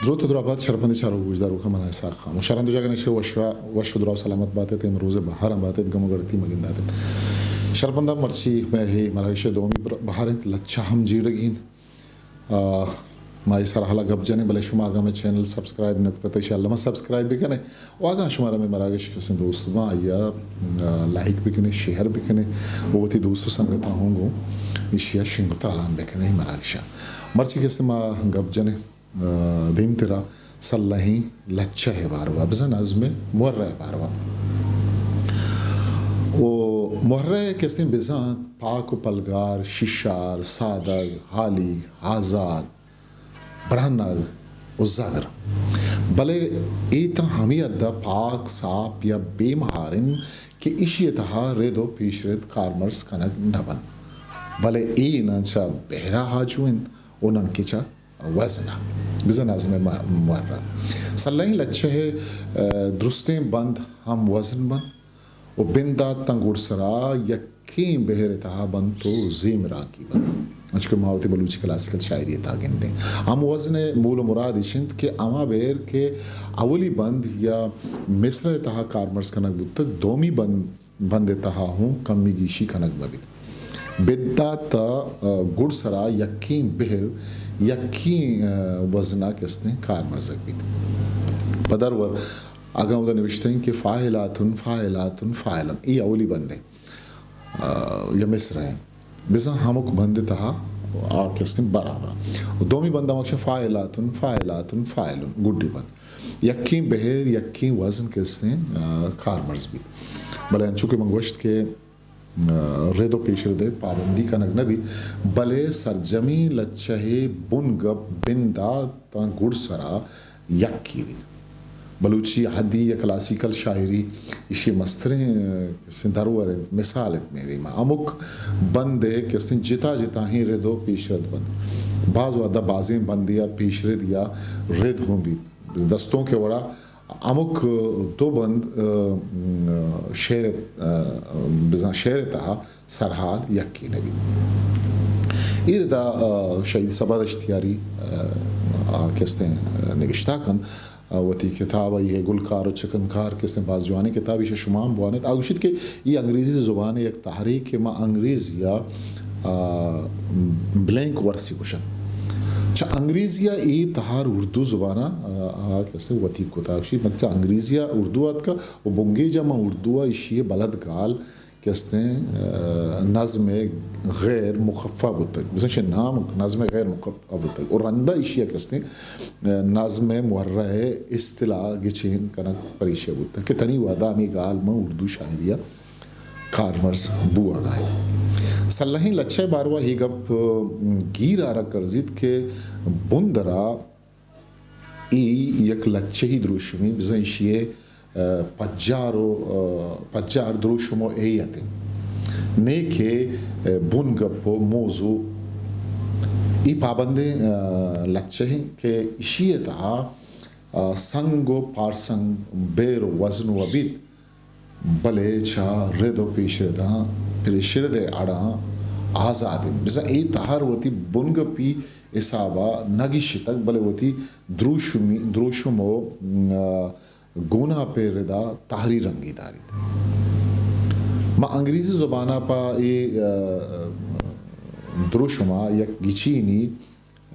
دروت ءُ دراہ بات شرپندیں چاروک ءُ گوشداروکاں، من آں اسحاق خان۔ شرپند جاگہ نشے وش، وش ءُ دراہ ءُ سلامت بات ات، امروز ءِ بہاراں بات ات، گم ءُ گڑتی مہ گندات ات۔ شرپنداں مرچی مئے اے مراگش ءِ دومی بر-، بہار انت، لچہ ہم جیڑگی انت۔ آ، ما اے سرحال ءَ گپ جنیں، بلے شما اگاں مئے چینل سبسکرائب نہ کتگ، تہ ایشی ءَ الما سبسکرائب بکنے۔ ءُ اگاں شمارا مئے مراگش کسیں دوست باں، آئی ءَ، آ، لائک بکنے، شیئر بکنے ءُ وتی دوست ءُ سنگتاں ہوں گوں ایشی ءَ شنگ ءُ تالان بکنے اے مراگش ءَ۔ مرچی کسیں ما گپ جنیں، آ، دیمترا سلہیں لچہ ءِ باروا، بزاں نظم ءِ محرہ ءِ باروا۔ ءُ محرہ کسیں بزاں پاک ءُ پلگار، شیشار، سادگ، ہالیگ، آزاد، برہنگ ءُ زگر۔ بلے اے تاں ہمے حد ءَ پاک، ساپ یا بے مہار انت کہ ایشی ءِ تہا رد ءُ پیشرد کارمرز کنگ نہ بنت۔ بلے اے ناں چہ بہر ءَ آجو انت ءُ ناں کہ چہ وزن ءَ۔ بزاں نظم ءِ مہ-، محرہ۔ سلہیں لچہ ءِ، آ، درستیں بند ہم وزن بنت۔ ءُ بندات تاں گڈسرا یکیں بہر ءِ تہا بنت ءُ زیمرانکی بنت۔ انچو کہ ما وتی بلوچی کلاسیکل شاعری ءِ تہا گندیں۔ ہم وزن ءِ مول ءُ مراد ایش انت کہ ہما بہر کہ اولی بند یا مصرع ءِ تہا کارمرز کنگ بوتگ، دومی بند، بند ءِ تہا ہوں کمی گیشی کنگ مہ بیت۔ بندات ءَ، آ، گڈسرا یکیں بہر، یکیں، آ، وزن ءَ کستیں کارمرزگ بیت۔ پہ درور اگاں اودا نوشتہ انت کہ فاعلاتن، فاعلاتن، فاعلن، اے اولی بند انت، آ، یا مصرع انت، بزاں ہمک بند ءِ تہا آ کستیں برابر انت۔ ءُ دومی بند ہمک فاعلاتن، فاعلاتن، فاعلن، گڈی بند۔ یکیں بہر، یکیں وزن کستیں، آ، کارمرز بیت۔ بلے انچو کہ من گوشت کہ رد ءُ پیشرد ءِ پابندی کنگ نہ بیت، بلے سرجمیں لچہ ءِ بنگپ بندات تاں گڈسرا یکے بیت۔ بلوچی احدی یا کلاسیکل شاعری ایشی ءِ مستریں، آ، کسیں درور انت، مثال انت مئے دیما۔ ہمک بند ءِ کسیں جتا جتائیں رد ءُ پیشرد بنت۔ باز وہدا بازیں بندے ءَ پیشرد یا رد ہوں بیت۔ دستونک ءِ وڑا ہمک دو بند، آ، آ، شعر، آ، بزاں شعر ءِ تہا سرحال یکے نہ بیت۔ اے ردا، آ، شہید صبا دشتیاری، آ، آ کستیں، آ، نبشتہ کنت، آ، وتی کتاب ءَ، اے گلکار ءُ چکنکار کستیں باز جوانیں کتابے، ایشی ءَ شما ہم بوان ات۔ آ گوشیت کہ اے انگریزی زبان ءِ یک تحریک کہ ما انگریزی ءَ، آ، بلینک ورسی گوشنت۔ چہ انگریزی ءَ اے تہار اردو زبان ءَ، آ، آ کسے وتی کتا۔ گوشی، من چہ انگریزی ءَ اردو ءَ اتکا ءُ بنگیج ءَ من اردو ءَ ایشی ءِ بلد گال کستیں، آ، نظم غیر مخفف بوتگ۔ بزاں ایشی ءِ نام نظم غیر مخفف بوتگ۔ ءُ رندا ایشی ءَ کستیں، آ، نظم محرہ ءِ اصطلاح گچین کنگ پریشی ءَ بوتگ کہ تنی وہدا ہمے گال من اردو شاعری ءَ کارمرز بوہگا انت۔ سلہیں لچہ ءِ باروا اے گپ، م، گیر آرگ کرزیت کہ بندرا اے یک لچہی دروشمی، بزاں ایشی ءِ، آ، پجار ءُ، آ، پجار دروشم ءُ ہیئت انت، نے کہ، آ، بنگپ ءُ موضوع۔ اے پابندیں، آ، لچہ انت کہ ایشی ءِ تہا، آ، سنگ ءُ پارسنگ، بہر ءُ وزن ءَ بیت، بلے چہ رد ءُ پیشرداں، پیشرد ءِ اڑاں آزاد انت۔ بزاں اے تہر وتی بنگپی حساب ءَ نہ گیشتگ، بلے وتی دروشمی، دروشم ءُ، آ، گوناپ ءِ ردا تہری رنگی داریت۔ ما انگریزی زبان ءَ پہ اے، آ، دروشم ءَ یک گچینی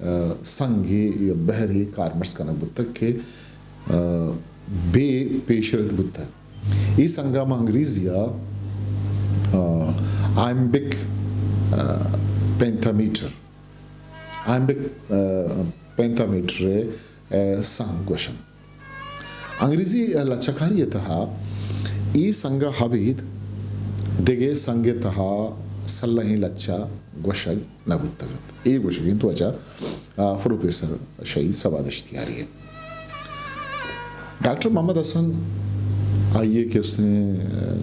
آ، سنگے یا بہرے کارمرز کنگ بوتگ کہ، آ، بے پیشرد بوتگ۔ اے سنگ ءَ ما انگریزی ءَ، آ، آئمبک، آ، پینتامیٹر، آئمبک، آ، پینتامیٹر ءِ، آ، سنگ گوشنت۔ انگریزی لچہ کاری ءِ تہا اے سنگ ءَ ابید دگہ سنگ ءِ تہا سلہیں لچہ گوشگ نہ بوتگ ات۔ اے گوشگ انت وجہ، آ، پروفیسر شہید صبا دشتیاری ءِ۔ ڈاکٹر محمد حسن آئی ءِ کسیں، آ،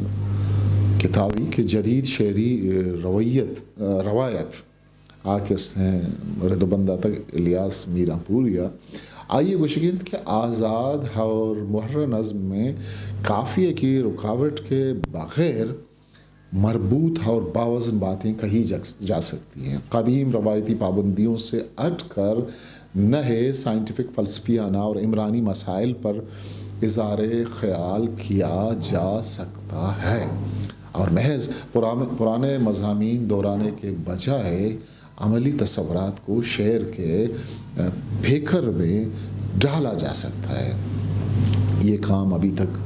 کتابی کہ جدید شعری، آ، رویت، آ، روایت، آ کستیں رد ءُ بند داتگ الیاس میرانپوری ءَ۔ آئی ءِ گوشگ انت کہ آزاد اور محرر نظم میں قافیے کی رکاوٹ کے بغیر مربوط اور باوزن باتیں کہی جا، جا سکتی ہیں۔ قدیم روایتی پابندیوں سے ہٹ کر نئے سائنٹیفک فلسفیانہ اور عمرانی مسائل پر اظہار خیال کیا جا سکتا ہے اور محض پرانے، پرانے مضامین دہرانے کے بجائے عملی تصورات کو شعر کے، آ، پیکر میں ڈھالا جا سکتا ہے۔ یہ کام ابھی تک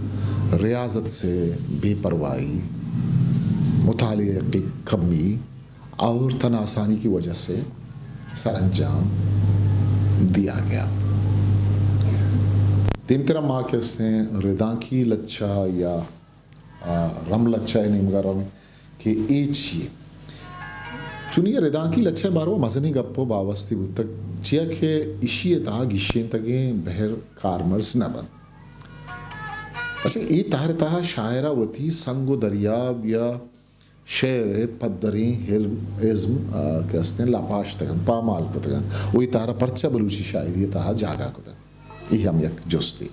ریاضت سے بے پرواہی، مطالعے کی کمی اور تن آسانی کی وجہ سے سر انجام دیا گیا۔ دیمترا ما کہ استیں ردانکی لچہ یا، آ، رم لچہ ءِ نیمگا رویں کہ اے چی اے؟ چونی ردانکی لچہ ءِ باروا مزنیں گپ و باوستی بوتگ، چیا کہ اشی ءِ تہا گیشینتگیں بہر کارمرز نہ بنت۔ اچھا، اے تہر ءِ تہا شاعر ءَ وتی سنگ و دریاب یا شعر ءِ پدریں ہر-، ازم، آ، کہ استیں لاپاشتگ انت، پامال کتگ انت۔ و اے تہر ءَ پرچا بلوچی شاعری ءِ تہا جاگہ کتگ؟ اے ہم یک جستے۔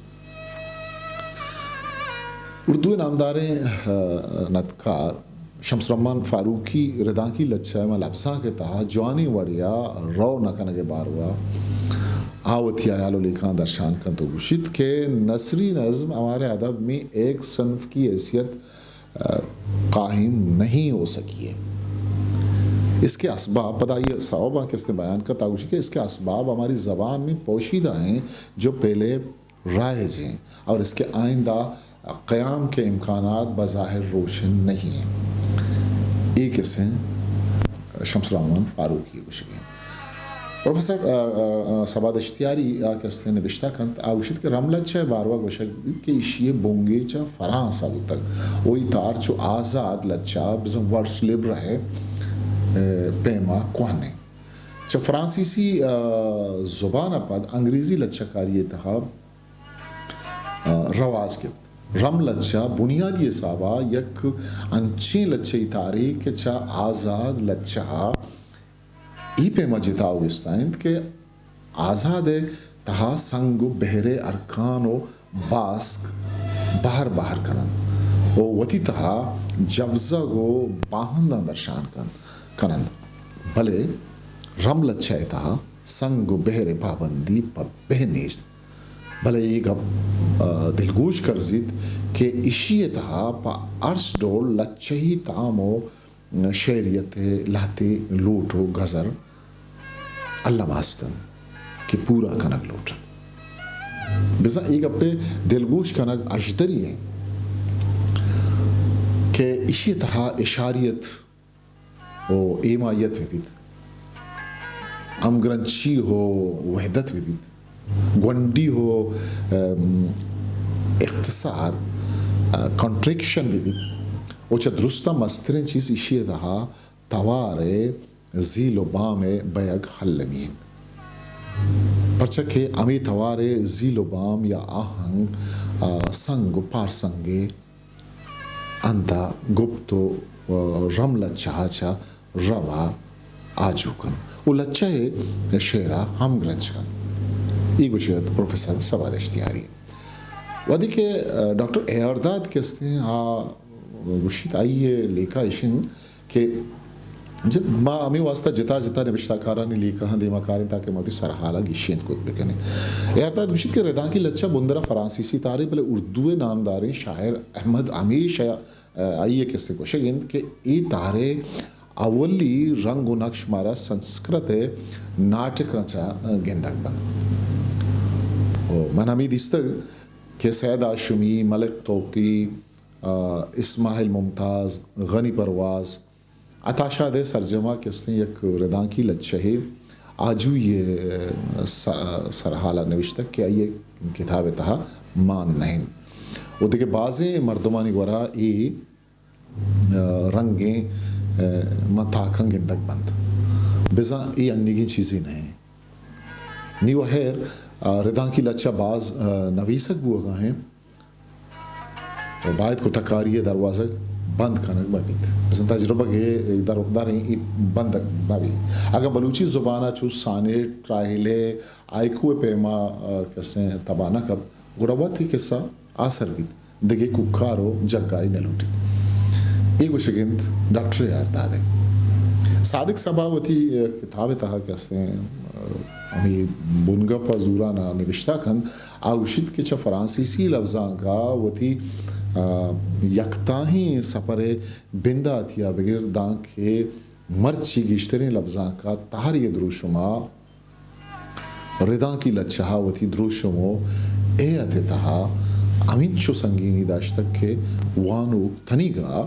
اردو ءِ نامداریں، آ، ندکار شمس الرحمن فاروقی ردانکی لچہ ءَ ماں لبزانک ءِ تہا جوانیں وڑے ءَ رو نہ کنگ ءِ باروا آ وتی ہیال و لیکہاں درشان کنت و گوشیت کہ نثری نظم ہمارے ادب میں ایک صنف کی حیثیت، آ، قائم نہیں ہو سکی ہے۔ اس کے اسباب، پدا آئی سوباں کہ استیں بیان کنت، آ گوشیت کہ اس کے اسباب ہماری زبان میں پوشیدہ ہیں، جو پہلے رائج ہیں اور اس کے آئندہ قیام کے امکانات بظاہر روشن نہیں ہیں۔ اے کہ استیں شمس الرحمن فاروقی ءِ گوشگ انت۔ پروفیسر، آ، آ، آ، صبا دشتیاری ءَ کہ استیں نبشتہ کنت، آ گوشیت کہ رم لچہ ءِ باروا گوشگ بیت کہ ایشی ءِ بنگیج چہ فرانس ءَ بوتگ۔ و اے تہر چو آزاد لچہ بزاں ورس لیبر ءِ، آ، پیما کوہن انت۔ چہ فرانسیسی، آ، زبان ءَ پد انگریزی لچہ کاری ءِ تہا آ، رواج گپت۔ رم لچہ بنیادی حساب ءَ یک انچیں لچہ ئی تہرے کہ چہ آزاد لچہ ءَ اے پیما جتا و گستا انت کہ آزاد ءِ تہا سنگ و بحر ءِ ارکان و باسک بہر بہر کن انت و وتی تہا جوزگ و باہنداں درشان کن، کن انت، بلے رم لچہ ءِ تہا سنگ و بحر ءِ پابندی پہ بہ نیست۔ بلے اے گپ، آ، دلگوش کرزیت کہ ایشی ءِ تہا پہ ارس ڈول لچہی تام و شعریت ءِ لہتے لوٹ و گزر الما است انت کہ پورا کنگ لوٹ انت۔ بزاں اے گپ ءِ دلگوش کنگ اژدری انت کہ ایشی ءِ تہا اشاریت و ایمائیت بہ بیت، ہمگرنچی و وحدت بہ بیت، گونڈی و، ام، اختصار، آ، کنٹریکشن بہ بیت، و چہ درستاں مستریں چیز ایشی ءِ تہا توار ءِ زیل و بام ءِ بیگ المی انت۔ پرچا کہ ہمے توار ءِ زیل و بام یا آہنگ، آ، سنگ و پارسنگ ءِ ہند ءَ گپت و، آ، رم لچہ ءَ چہ رو ءَ آجو کنت و لچہ ءِ شعر ءَ ہمگرنچ کنت۔ اے گوشیت پروفیسر صبا دشتیاری۔ وہدے کہ، آ، ڈاکٹر اے آر داد کہ استیں، آ گوشیت، آئی ءِ لیکہ ایش انت کہ جب ما ہمے واسطہ جتا جتا نبشتہ کارانی لیکہاں دیما کاریں تاکہ ما وتی سرحال ءَ گیشینت کت بکنیں۔ اے آر داد گوشیت کہ ردانکی لچہ بندر ءَ فرانسیسی تہرے، بلے اردو ءِ نامداریں شاعر احمد ہمیش ءَ، آئی ءِ کسے گوشگ انت کہ اے تہر ءِ اولی رنگ و نقش مارا سنسکرت ءِ ناٹکاں چہ گندگ بنت۔ و من ہمے دیستگ کہ سید ہاشمی، ملک توقی، آ، اسماعیل ممتاز، غنی پرواز، عطا شاد ءِ سرجم ءَ کہ استیں یک ردانکی لچہے آجوئی ءِ س-، سرحال ءَ نوشتگ کہ آئی ءِ کتاب ءِ تہا مان نہ انت۔ و دگہ بازیں مردمانی گورا اے، آ، رنگیں، آ، ماں تاکاں گندگ بنت۔ بزاں اے انیگیں چیزے نہ انت۔ نی و ہیر، آ، ردانکی لچہ باز، آ، نویسگ بوگا انت۔ و باید کتہ کاری ءِ دروازگ بند کنگ مہ بیت۔ بزاں تجربگ ءِ در-، در اے بند مہ بیت۔ اگاں بلوچی زبان ءَ چو سانیٹ، ٹراہیلے، ہائیکو ءِ پیما، آ، کسے تباہ نہ کپت، گڑا وت اے کسہ آسر بیت، دگہ کوکار و جگائی نہ لوٹیت۔ اے گوشگ انت ڈاکٹر اے آر داد ءِ۔ صادق صبا وتی، آ، کتاب ءِ تہا کہ استیں، آ، ہمے بنگپ ءَ زوران ءَ نبشتہ کنت، آ گوشیت کہ چہ فرانسیسی لبزانک ءَ وتی، آ، یکتاہیں سپر ءِ بنداتی ءَ بگر دانکہ مرچی گیشتریں لبزانک ءَ تہاری ءِ دروشم ءَ ردانکی لچہ ءَ وتی دروشم ءُ ہیئت ءِ تہا ہمینچو سنگینی داشتگ کہ وانوک تنیگا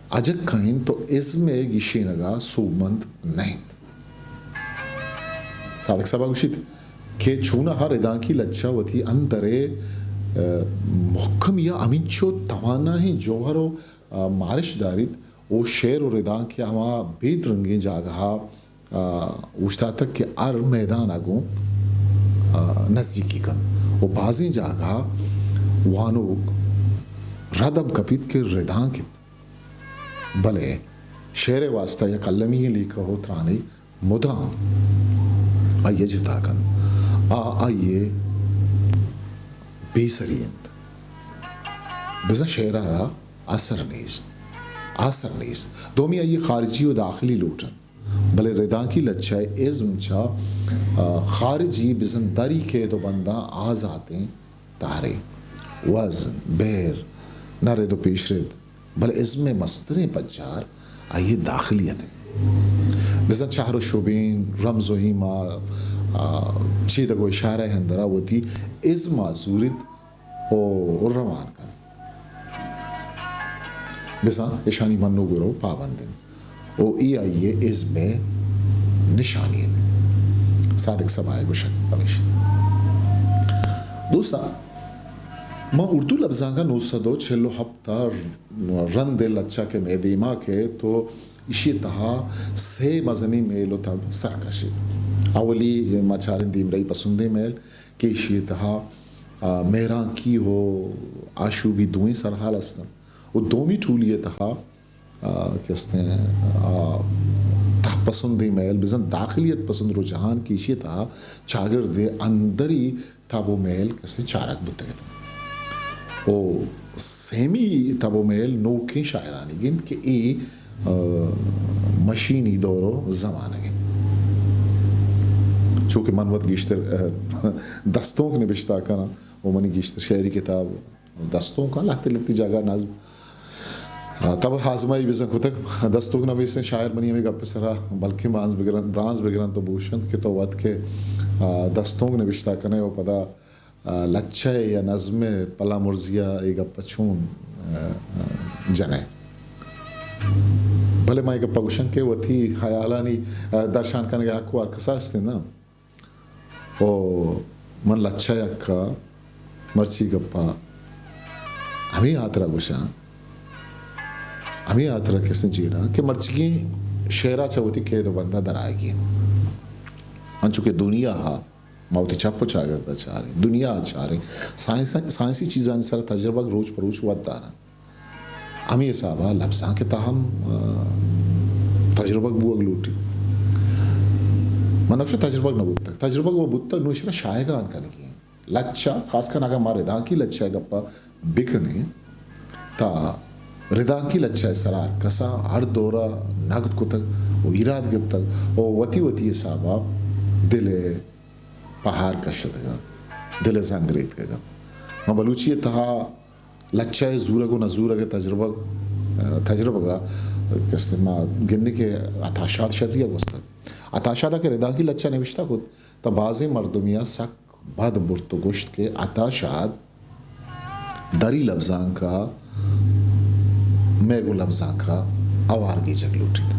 اجکہ انت ءُ ازم ءِ گیشینگ ءَ سوبمند نہ انت۔ صادق صاحب ءَ گوشیت کہ چوناہا ردانکی لچہ وتی اندر ءِ، ءَ، مھکمی ءَ ہمینچو تواناہیں جوہر ءُ، ءَ، مارش داریت ءُ شعر ءُ ردانک ءِ ہما بید رنگیں جاگہ ءَ، ءَ، اوشتاتگ کہ ہر میدان ءَ گوں، ءَ، نزیکی کنت ءُ بازیں جاگہ ءَ وانوک رد ہم کپیت کہ ردانک انت۔ بلے شعر ءِ واستہ یک المی ئیں لیکہ ءُ ترانے مدام آئی ءَ جتا کنت۔ آ آئی ءِ بے سری انت۔ بزاں شعر ءَ را اثر نیست، آسر نیست۔ دومی آئی ءِ خارجی ءُ داخلی لوٹ انت۔ بلے ردانکی لچہ ءِ ازم چہ، آ، خارجی بزاں دری قید ءُ بنداں آزاتیں۔ تہرے، وزن، بہر، نہ رد ءُ پیش رد، بلے ازم ءِ مستریں پجار آئی ءِ داخلیت انت۔ بزاں چہر ءُ شبین، رمز ءُ ایما، آ، چیدگ ءُ اشارہ ءِ اندر ءَ وتی ازم ءَ زوریت ءُ روان کنت۔ بزاں اشانی من ءُ گر ءُ پابند انت۔ ءُ اے آئی ءِ ازم ءِ نشانی انت۔ صادق صبا ءِ گوشگ ہمیش انت۔ دوستاں، ما اردو لبزانک ءَ نو سد ءُ چل ءُ ہپت ءَ رند ءِ لچہ کہ مئے دیما کئیت ءُ ایشی ءِ تہا سے مزنیں میل ءُ تب سر کشیت۔ اولی ما چاریں دیمرئی پسندیں میل کہ ایشی ءِ تہا، آ، مہرانکی ءُ آشوبی دوئیں سرحال است انت ءُ دومی ٹولی ءِ تہا آ، کہ استیں، آ، تہ پسندیں میل، بزاں داخلیت پسند رجحان کہ ایشی ءِ تہا چاگرد ءِ اندری تب ءُ میل کہ استیں چارگ بوتگ ات۔ ءُ سیمی تب ءُ میل نوکیں شاعرانی انت کہ اے، آ، مشینی دور ءُ زمانگ انت۔ چونکہ من وت گیشتر، آ، دستونک نبشتہ کناں ءُ منی گیشتر شعری کتاب دستونکاں لہتے لہتے جاگہ نظم، آ، تب آزمائی بزاں کتگ۔ دستونک نویسیں شاعر منی ہمے گپ ءِ سرا بلکیں برانز بگرنت، برانز بگرنت ءُ بوشنت کہ تو وت کہ، آ، دستونک نبشتہ کنئے ءُ پدا، آ، لچہ ءِ یا نظم ءِ پلامرزی ءَ اے گپ ءَ چون، آ، آ، جنئے۔ بلے ما اے گپ ءَ گوشن کہ وتی ہیالانی، آ، درشان کنگ ءِ حق ءُ ہر کس ءَ است انت نا۔ ءُ من لچہ یک ءَ مرچی گپ ءَ ہمے ہاترا گوشاں، ہمے ہاترا کسیں جیڑاں کہ مرچیگیں شعر ءَ چہ وتی قید ءُ بند ءَ در آیگی انت۔ انچو کہ دنیا ءَ ما وتی چپ ءُ چاگرد ءَ چاریں، دنیا ءَ چاریں، سائنس، سائنسی چیزانی سر ءَ تجربگ روچ پہ روچ ودان انت۔ ہمے حساب ءَ لبزانک ءِ تہا ہم، آ، تجربگ بوگ لوٹیت۔ من نہ گوشاں تجربگ نہ بوتگ، تجربگ ءُ بوتگ، نوں ایشرا شاہگان کنگی انت۔ لچہ، خاص کن اگاں ما ردانکی لچہ ءِ گپ ءَ بکنیں، تا ردانکی لچہ ءِ سرا ہر کس ءَ ہر دور ءَ نگد کتگ ءُ ایراد گپتگ ءُ وتی وتی حساب ءَ دل ءِ پہار کشتگ انت، دل ءِ زنگ ریتکگ انت۔ ما بلوچی ءِ تہا لچہ ءِ زورگ ءُ نہ زورگ ءِ تجربگ، تجربگ ءَ کستیں ما گندیں کہ عطا شاد شری ءَ گوستگ۔ عطا شاد ءَ کہ ردانکی لچہ نبشتہ کت، تہ بازیں مردمے ءَ سک بد برت ءُ گوشت کہ عطا شاد دری لبزانک ءَ مئے گوں لبزانک ءَ ہوار گیجگ لوٹیت۔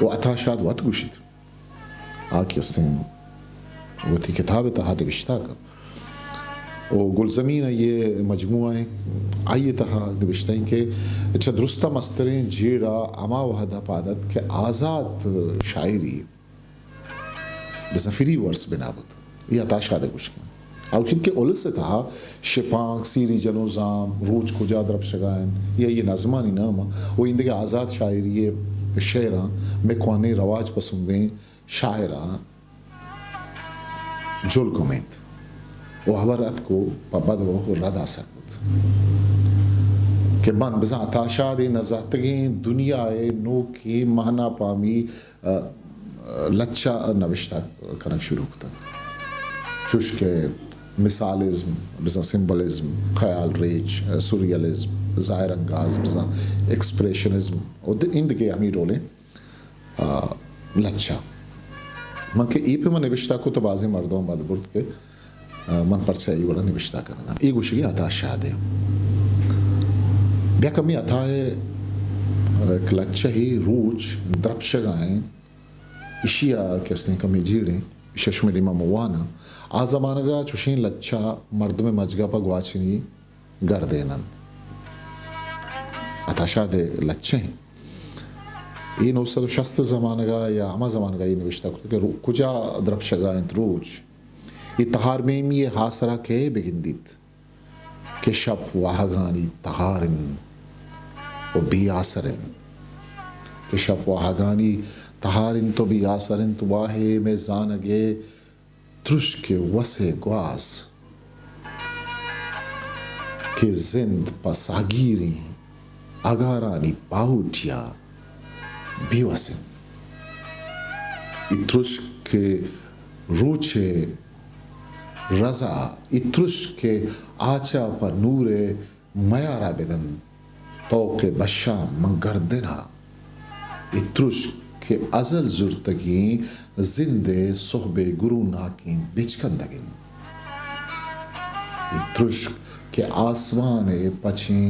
ءُ عطا شاد وت گوشیت، آ کہ استیں وتی کتاب ءِ تہا نبشتہ کنت۔ ءُ گلزمین ءِ مجموعہ ایں، آئی ءِ تہا نبشتہ ایں کہ چہ درستاں مستریں جیڑہ ہما وہد ءَ پاد ات کہ آزات شاعری بزاں فری ورس بنا بوت۔ اے عطا شاد ءِ گوشگ انت۔ آ گوشیت کہ الس ءِ تہا شپانک، سیری جن ءُ زام، روچ کجا درپشگ ءَ انت، اے آئی ءِ نظمانی نام ءُ ایندگہ آزات شاعری ءِ شعراں مئے کوہنیں رواج پسندیں شاعراں جل کمینت ءُ ہبر اتک ءُ پہ بد ءُ رد ءَ سر بوت کہ من بزاں عطا شاد ءِ نزاتگیں دنیا ءِ نوکیں مہنا پامی، آ، لچہ نوشتہ کنگ شروع کتگ، چوش کہ مثالزم، بزاں سمبلزم، خیال ریچ، سوریلزم، ظاہر انگاز، بزاں ایکسپریشنزم و د-، ایندگہ ہمے ڈولیں، آ، لچہ۔ من کہ اے پیما نبشتہ کت تو بازیں مردم بد برت کہ من پرچا اے وڑا نبشتہ کنگاں؟ اے گوشگی عطا شاد ء۔ بیا کمی عطا ء یک لچہے روچ درپشگا انت، اشیا کہ استیں کمی جیڑیں، اشیا شمے دیما من واناں۔ آ زمانگا چوشیں لچہ مردم مجگا پہ گواچنی گردین انت۔ عطا شاد ء لچہ انت۔ اے نو سد و شست زمانگا یا ہما زمانگا اے نوشتہ کتگ کہ رو-، کجا درپشگا انت روچ؟ اے تہار میمی ء ہاسرا کئے بگندیت کہ شپ واہگانی تہار انت و بے آسر انت، کہ شپ واہگانی تہار انت و بے آسر انت، واہے مئے زانگ ء ترشک ء وس ء گواز کہ زند پہ ساگیریں اگارانی پاہوٹیا بے وس انت۔ اے ترشک کہ روچ ء رزا، اے ترشک کہ آچا پہ نور ء میارا بدنت، توک ء بشاں من گردنا۔ اے ترشک کہ ازل زرتگیں زند ء سہب ء گروناکیں بچکندگ انت۔ اے ترشک کہ آسمان ء پچیں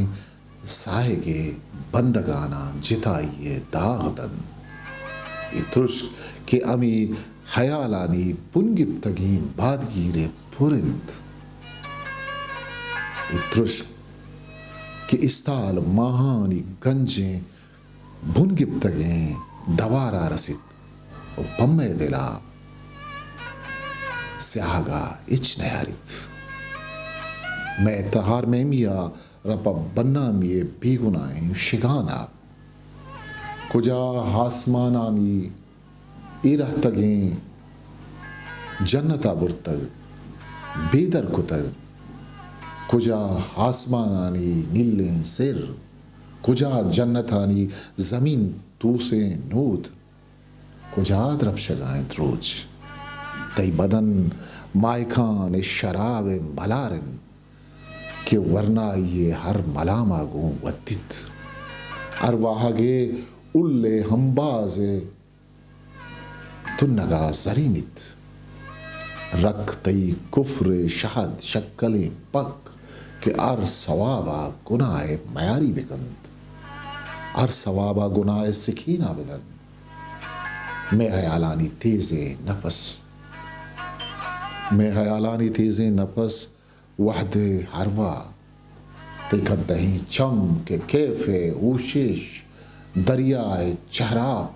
ساہگ ء بندگاناں جتائی ء داغ دنت۔ اے ترشک کہ ہمے ہیالانی بنگپتگیں بادگیر ء پر انت۔ اے ترشک کہ استال ماہانی گنجیں بنگپتگیں دوارا رسیت و پہ مئے دلا سیاہگا ہچ نیاریت۔ مئے تہار میمیا را پہ بنامی ء بیگناہیں شگانا کجا آسمانانی اے رہتگیں جنتا برتگ، بے در کتگ، کجا آسمانانی نیلیں سر، کجا جنتانی زمین توسیں نود، کجا درپشگا انت روچ؟ تئی بدن ماہکان ء شراب ء ملار انت کہ ورنائی ء ہر ملاما گوں وتیت۔ ہر واہگ ء ال ء ہمباز ء تنگا زرینیت۔ رک تئی کفر ء شہد شکلیں پک کہ ہر ثوابا گناہ ء میاری بکنت، ہر ثوابا گناہ ء سکینا بدنت۔ مئے ہیالانی تیزیں نپس، مئے ہیالانی تیزیں نپس وہدے ہروا تئی کدہیں چم کہ کیف ء ہوشش دریا ء چہراپ،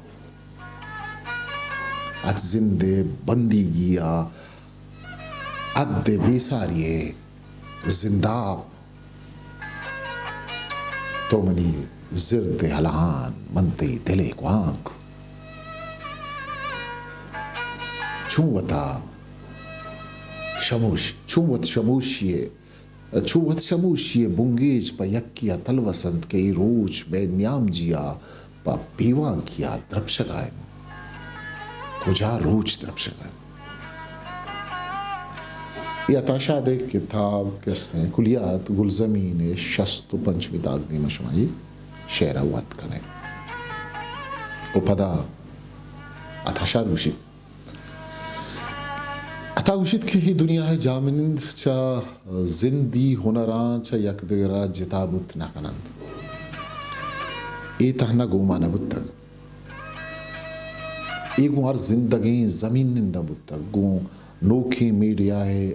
اچ زند ء بندیگی ء حد ء بیساری ء زنداپ۔ تو منی زرد ء ہلہان، من تئی دل ء گوانک۔ چون وتا شموش، چون وت شموشی ء، چون وت شموشی ء بنگیج پہ یکے ء تلوس انت کہ اے روچ مئے نیامجی ء پہ بیوانکی ء درپشگا انت۔ کجا روچ درپشگا انت؟ اے عطا شاد ء کتاب کہ استیں کلیات گلزمین ء شست و پنچمی داگ دیم ء شما اے شعر ء وت کن ئے۔ و پدا عطا شاد گوشیت، عطا گوشیت کہ اے دنیا ء جاہمنند چہ زندی ہنراں چہ یکدگر ء جتا بوت نہ کن انت۔ اے تہنا گوں ما نہ بوتگ۔ اے گوں ہر زندگیں زمین ننداں بوتگ، گوں نوکیں میڈیا ء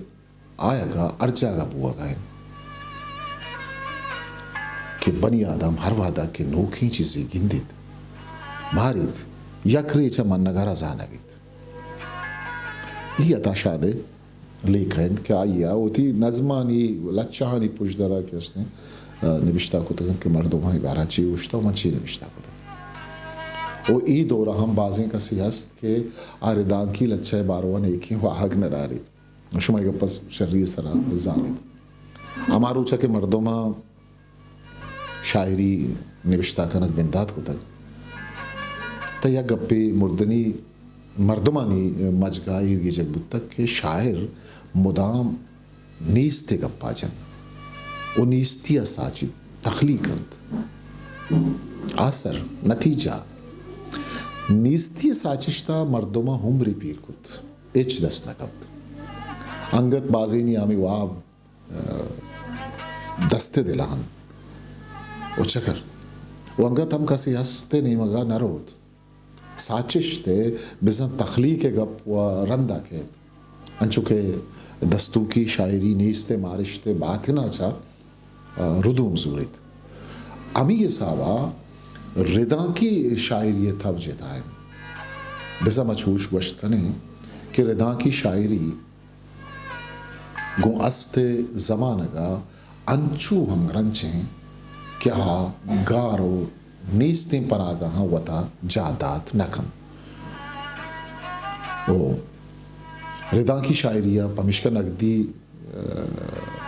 آیگ ء ہر جاگہ بوہگ ء انت کہ بنی آدم ہر وہدا کہ نوکیں چیزے گندیت، ماریت، یک ریچ ء منگ ء را زانگ بیت۔ اے عطا شاد ء لیکہ انت کہ آئی ء وتی نظمانی، لچہانی پژدر ء کہ استیں، ء، نبشتہ کتگ انت کہ مردمانی بارہ ء چی گوشتہ و من چی نبشتہ کتگ۔ و اے دور ء ہم بازیں کسے ہست کہ آ ردانکی لچہ ء باروا نیکیں واہگ نداریت۔ شما اے گپ ء شری ء سرا زانیت۔ ہما روچ ء کہ مردماں شاعری نبشتہ کنگ بندات کتگ، تہ یک گپے مردنی مردمانی مجگا ایر گیجگ بوتگ کہ شاعر مدام نیست ءِ گپا جنت و نیستی ءَ ساچیت، تخلیق کنت۔ آسر، نتیجہ، نیستی ءِ ساچشت ءَ مردم ءَ عمرے پیر کت، ہچ دست نہ کپت۔ انگت بازینی ہمے واب دست ءِ دل ءَ انت و چکر و انگت ہم کسے ہست ءِ نیمگ ءَ نہ روت۔ ساچشت ءِ بزاں تخلیق ءِ گپ و رند ءَ کیت، انچو کہ دستونکی شاعری نیست ءِ مارشت ءِ باتن ءَ چہ ردوم زوریت۔ ہمے حساب ءَ ردانکی شاعری ءِ تب جتا انت۔ بزاں ما چوش گوشت کنیں کہ ردانکی شاعری گوں است ءِ زمانگ ءَ انچو ہمگرنچ انت کہ آ گار و نیستیں پناگاہاں وتا جاہ دات نہ کنت۔ و ردانکی شاعری ءَ پمیشکا نگدی، ءَ،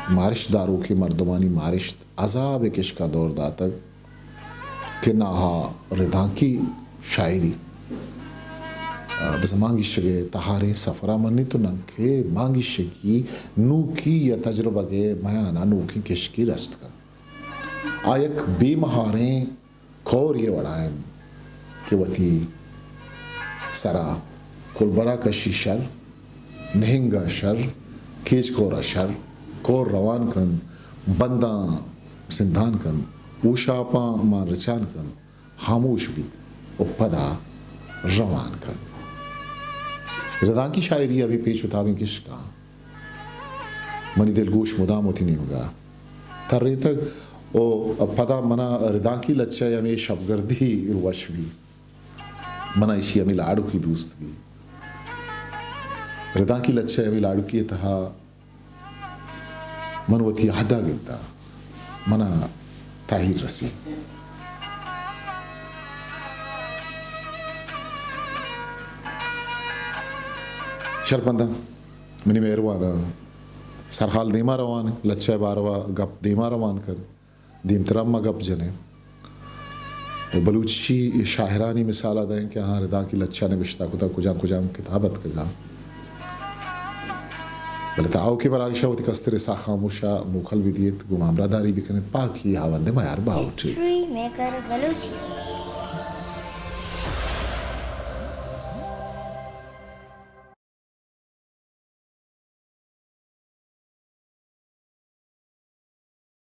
مارشت داروکیں مردمانی مارشت عذاب ءِ کشکا دور داتگ۔ کہ ناہا ردانکی شاعری، آ، بزاں مانگیشگ ءِ تہاریں سفر ءَ منیت و ننکہ مانگیشگی نوکی یا تجربگ ءِ میان ءَ نوکیں کشکے رست کنت۔ آ یک بے مہاریں کورے ءِ وڑا انت کہ وتی سرا کلبرا کشی شر، نہنگاں شر، کیچ کور ءَ شر، کور روان کنت، بنداں سندان کنت، اوشاپاں مان رچان کنت، ہاموش بیت و پدا روان کنت۔ ردانکی شاعری ءَ بھی پیچ و تابیں کشکاں منی دلگوش مدام وتی نیمگا تریتگ و پدا منا ردانکی لچہ ءِ ہمے شپگردی وش بی۔ منا ایشی ہمے لاڑکی دوست بی۔ ردانکی لچہ ءِ ہمے لاڑکی ءِ تہا من وتی عہدہ گنداں، منا تاہیر رسی۔ شرپنداں، منی مہرواناں، سرحال دیما روان، لچہ ءِ باروا گپ دیما روان کنت۔ دیمترا ما گپ جنیں و بلوچی شاعرانی مثال ءَ دئیں کہ آہاں ردانکی لچہ نبشتہ کتگ، کجام کجام کتاب اتکگاں۔ بلے تا آؤکیں براگش ءَ وتی کستریں ساہ خاموش ءَ موکل بدیت، گوں ما ہمراہداری بکنیت، پاکی ہاوند میار باہوٹ ایت۔ ہسٹری میکر بلوچی۔